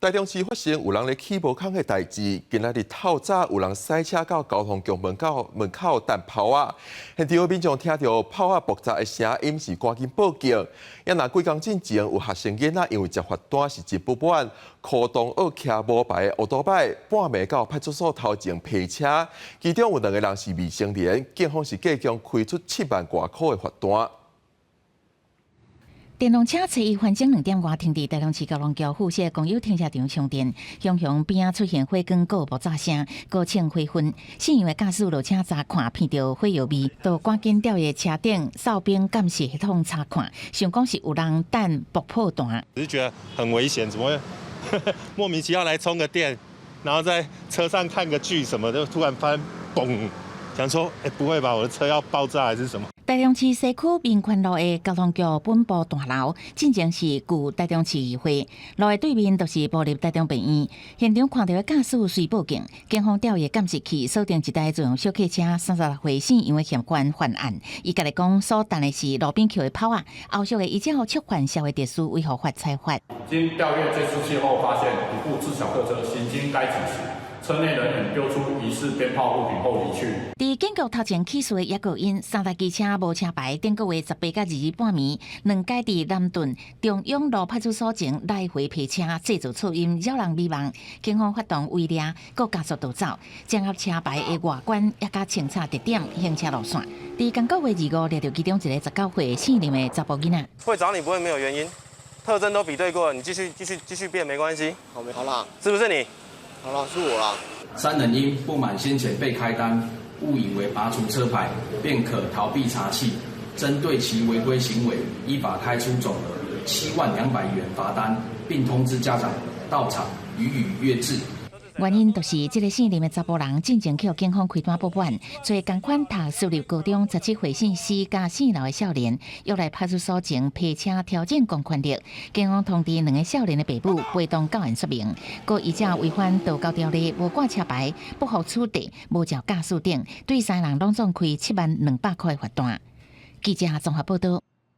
台中市發生有人咧起無空的代誌，今仔日透早有人駛車到交通局門口擲炮仔，現場民眾聽著炮仔爆炸的聲音是趕緊報警。也若幾工進前有學生囡仔因為食罰單是真不滿，箍同學騎無牌的烏多擺，半暝到派出所頭前批車，其中有兩个人是未成年，警方是計共開出7萬外箍的罰單。電動車初一翻正2點外停佇台中市交通局附設公有停車場充電，雄雄邊仔出現火光閣爆炸聲，閣衝火雲。姓楊的駕駛落車查看，鼻著火藥味，就趕緊調伊車頂哨兵監視系統查看，想講是有人擲爆破彈。只是覺得很危險，怎麼會莫名其妙來充個電，然後在車上看個劇什麼的，突然發嘣，想說，欸，不會吧，我的車要爆炸還是什麼？台中市西區民權路的交通局本部大樓，進前是舊台中市議會，路的對面就是部立台中病院。現場看著的駕駛隨報警，警方調閱監視器鎖定一台自用小客車，36歲姓楊的嫌犯犯案。伊家己講所擲的是路邊抾的炮仔，後續會依照觸犯社會秩序維護法裁罰。經調閱監視器後，發現一部自小客車行經該處時，車內人員丟出疑似鞭炮物品後離去。佇警局頭前起訴的抑閣因三台機車無車牌，頂個月18佮20日半暝，兩改佇南屯中央路派出所前來回批車，製造噪音，擾人美夢。警方發動圍掠，閣加速逃走，掌握車牌的外觀，也佮清查地點、行車路線。佇今個月25，掠著其中一个19歲姓林的查埔囡仔。會找你不會沒有原因，特徵都比對過，你繼續繼續繼續變沒關係。好，沒好啦，是不是你？好了，是我啦。三人因不滿先前被開單，誤以為拔除車牌便可逃避查緝，針對其違規行為，依法開出總額70,200元罰單，並通知家長到場予以約制。原因就是這个姓林的查埔人進前去予警方開單報案，揣仝款讀私立高中17歲姓施佮姓劉的少年，約來派出所前批車挑戰公權力。警方通知兩个少年的爸母陪同到案說明，閣依照違反道交條例無掛車牌、不予取締、無照駕駛等，對三人攏總開7萬200塊罰單。記者綜合報道。